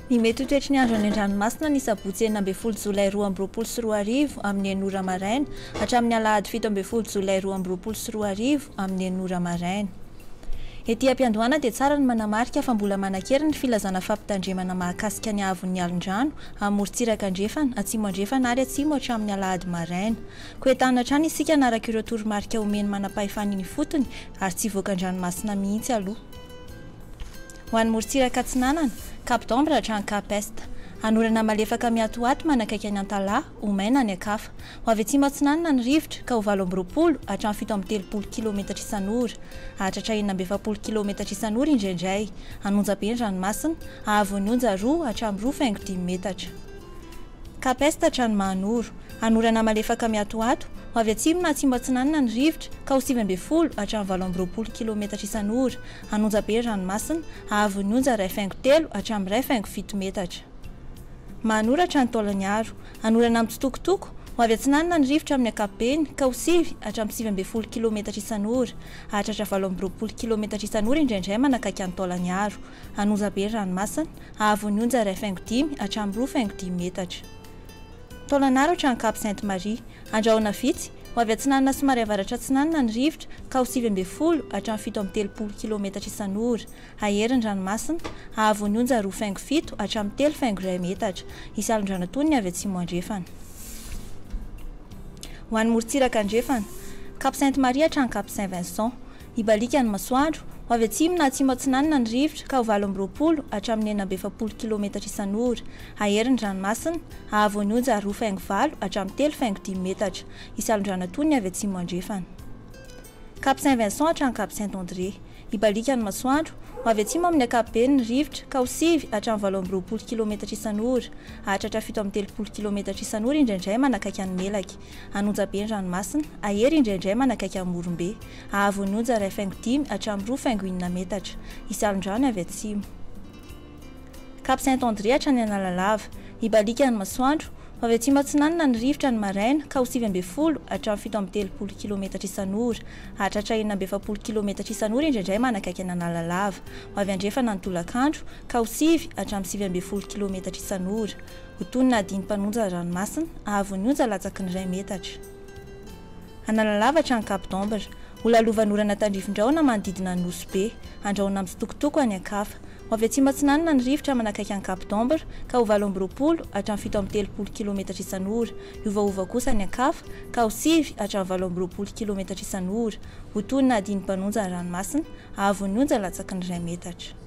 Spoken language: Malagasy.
Ny mety ho toetry ny andro any an-dranomasina ny sabotsy 16 jolay 2022 amin'ny 6 ora maraina hatramin'ny alahady 17 jolay 2022 amin'ny 6 ora maraina. Ety am-piandohana dia tsara ny manamarika fa mbola manan-kery ny filazana fampitandremana mahakasika ny haavon'ny alon-drano amin'ny morontsiraka andrefana, atsimo andrefana ary atsimo hatramin'ny alahady maraina. Koa entanina hatrany isika hanaraka ireo toromarika omen'ny manam-pahefana eny ifotony ary tsy hivoaka an-dranomasina mihitsy aloha. Ho an'ny morontsiraka atsinanana, Cap d'Ambre hatrany Cap Est. Hanorana malefaka miatoato manakaiky an'i Antalaha, ho maina any an-kafa. Ho avy atsimo atsinanana ny rivotra, ka ho 28 hatramin'ny 37 kilaometatra isan'ora. Hahatratra 46 kilaometatra isan'ora indraindray. Hanonja be ny ranomasina, hahavon'ny onja 2 hatramin'ny 2,5 metatra. Cap Est hatrany Mahanoro. Hanorana malefaka miatoato, ho avy atsimo na atsimo atsinanana ny rivotra, ka ho 19 hatramin'ny 28 kilaometatra isan'ora. Hanonja be ny ranomasina, hahavon'ny onja 1,3 hatramin'ny 1,7 metatra. Mahanoro hatrany Taolagnaro. Hanorana mitsitokotoko, ho avy atsinanana ny rivotra amin'ny ankapobeny, ka ho 9 hatramin'ny 19 kilaometatra isan'ora. Hahatratra 28 kilaometatra isan'ora indraindray manakaiky an'i Taolagnaro. Hanonja be ny ranomasina, hahavon'ny onja 1,5 hatramin'ny 2,5 metatra. Taolagnaro hatrany Cap Sainte Marie. Andrahona vitsy, ho avy atsinanana somary avaratra atsinanana ny rivotra, ka ho 19 hatramin'ny 37 kilaometatra isan'ora. Hahery ny ranomasina, hahavon'ny onja 2,7 hatramin'ny 3,1 metatra. Hisy alon-drano toy ny avy atsimo andrefana. Ho an'ny morontsiraka andrefana, Cap Sainte Marie hatrany Cap Saint Vincent. Hibaliaka ny masoandro, ho avy atsimo na atsimo atsinanana ny rivotra, ka ho 28 hatramin'ny 46 kilaometatra isan'ora. Hahery ny ranomasina, hahavon'ny onja 2,8 hatramin'ny 3,5 metatra. Hisy alon-drano toy ny avy atsimo andrefana. Cap Saint Vincent hatrany Cap Saint André. Hibaliaka ny masoandro, ho avy atsimo amin'ny ankapobeny ny rivotra, ka ho 9 hatramin'ny 28 kilaometatra isan'ora. Hahatratra 37 kilaometatra isan'ora indraindray manakaiky an'i Melaky. Hanonja be ny ranomasina, hahery indraindray manakaiky an'i Morombe. Hahavon'ny onja 1,5 hatramin'ny 2,6 metatra. Hisy alon-drano avy atsimo. Cap Saint André hatrany Analalava. Hibaliaka ny masoandro, ho avy atsimo atsinanana ny rivotra ny maraina, ka ho 19 hatramin'ny 37 kilaometatra isan'ora. Hahatratra 46 kilaometatra isan'ora indraindray manakaiky an'Analalava. Ho avy andrefana ny tolakandro, ka ho 9 hatramin'ny 19 kilaometatra isan'ora. Ho toy ny nahadiny-mpanonja ranomasina, hahavon'ny onja latsaky ny 1 metatra. Analalava hatrany Cap d'Ambre. Ho lalovan'orana tandrifin-drahona manodidina an'i Nosy Be. Andrahona mitsitokotoko any an-kafa. Ho avy atsimo atsinanana ny rivotra manakaiky an'i Cap d'Ambre, ka ho 28 hatramin'ny 37 kilaometatra isan'ora. Hiovaova kosa any an-kafa, ka ho 9 hatramin'ny 28 kilaometatra isan'ora. Ho toy ny nahadiny mpanonja ny ranomasina, hahavon'ny onja latsaky ny 1 metatra.